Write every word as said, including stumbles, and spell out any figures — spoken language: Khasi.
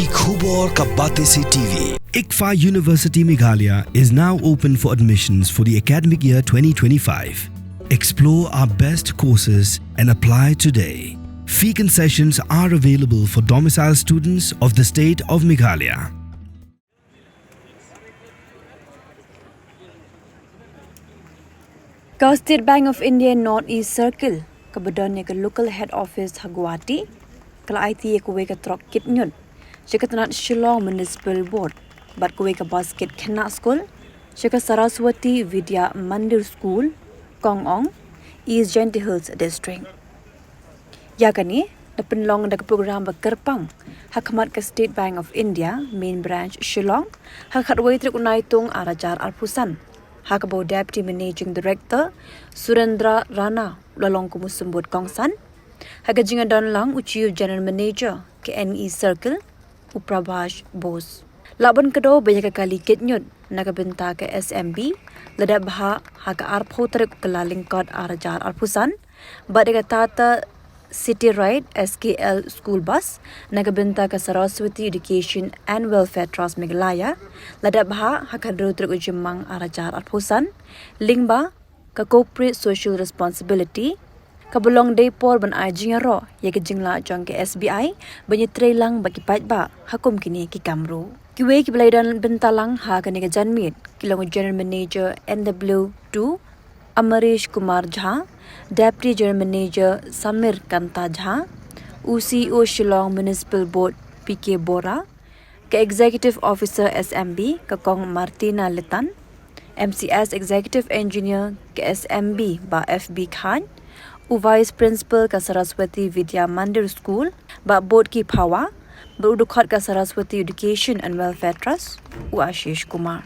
Khubor ka Batesi T V. ICFAI University Meghalaya is now open for admissions for the academic year twenty twenty-five. Explore our best courses and apply today. Fee concessions are available for domicile students of the state of Meghalaya. Ka State Bank of India North East Circle, kaba don ïa ka local head office ha Guwahati, ka la aiti ïa kawei ka trok kit ñiut sha ka tnat Shillong Municipal Board bad kawei ka bas kit khynnah skul sha ka Saraswati Vidya Mandir School, Kong Ong, East Jaintia Hills District. Ïa kane la pynlong da ka program ba kyrpang ha khmat ka State Bank of India Main Branch Shillong ha ka khatwei tarik u Naitung ar hajar arphew san, ha kaba u Deputy Managing Director Surendra Rana u la long kum u symbud kongsan, ha ka jingïadon lang u Chief General Manager ka N E Circle u Prabhash Bose. Lah ban kdew ba ïa ka kali kit ñiut na ka bynta ka S M B la dep bhah ha ka arphew tarik u Kyllalyngkot ar hajar arphew san, bad ïa ka Tata City Ride S K L School Bus na ka bynta ka Saraswati Education and Welfare Trust Meghalaya la dep bhah ha ka hynriew tarik u Jymmang ar hajar arphew san, lyngba ka Corporate Social Responsibility, kaba long dei por ban ai jingïaroh ïa ka jinglah jong ka S B I ban ïatreilang bad ki paidbah ha kum kine ki kam ruh. Kiwei kiba la ïadon bynta lang ha kane ka janmiet ki long u General Manager N W two Amarish Kumar Jha, Deputy General Manager Samir Kanta Jha, u C E O Shillong Municipal Board P K Bora, ka Executive Officer S M B ka Kong Martina Litan, M C S Executive Engineer ka S M B Bah F B Khan, u Vice Principal ka Saraswati Vidya Mandir School Bah Bodki Phawa, bad u dkhot ka Saraswati Education and Welfare Trust u Ashish Kumar.